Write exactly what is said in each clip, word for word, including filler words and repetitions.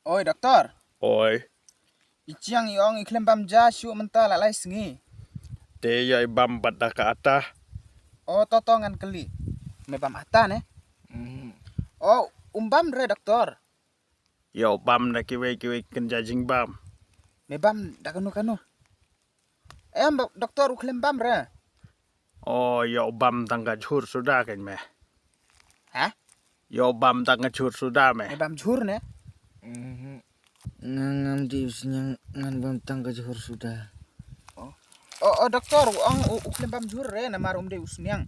Oi doktor. Oi. I Chiang i ong i khlem bam ja shuh mynta la lai sngi. Te ïa i bam bad da ka ata. O to to ngan kylli. Me bam ata ne? O um bam re doktor. Ïa u bam da kiwei kiwei kynja jingbam. Me bam da kano kano? Em doktor u khlem bam re. O ïa u bam tang ka jhur suda kein me. Ha? Ïa u bam tang ka jhur suda me. Me bam jhur ne? Nga ngam dei u sniang ngan bam tang ka jhur suda. O o doktor u ong u khlem bam jhur re namar um dei u sniang.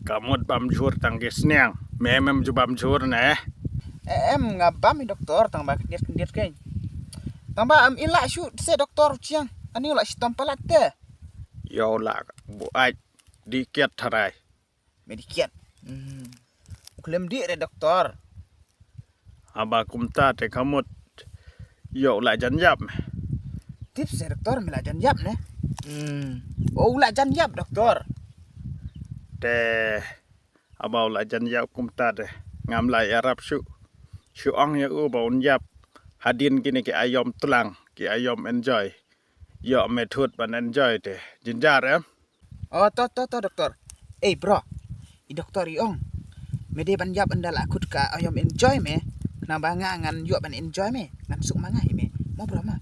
Ka mut bam jhur tang ki sniang. Me mem ju bam jhur ne? Em nga bam i doktor tang ba khyndiat khyndiat kein. Tang ba am ila shu se doktor u Chiang. Ani u la shitom palat te. Ïa u la bu ai di kiat tharai. Me di kiat. U khlem di re doktor. Haba kumta te ka mut ïa u la jan ïap me. Tip se doktor me la jan ïap ne? O u la jan ïap doktor. Te haba u la jan ïap kumta te ngam la ïarap shuh. Shu ong ïa u ba un ïap hadien kine ki aïom tlang ki aïom enjoy. Ïoh me thut ban enjoy te jynjar em. O to to to doktor. Ei bro. I doktor i ong me dei ban ïap ynda la khut ka aïom enjoy me. Khnang ba nga ngan ïoh ban enjoy me ngan suk ma nga hi me. Mo bro ma.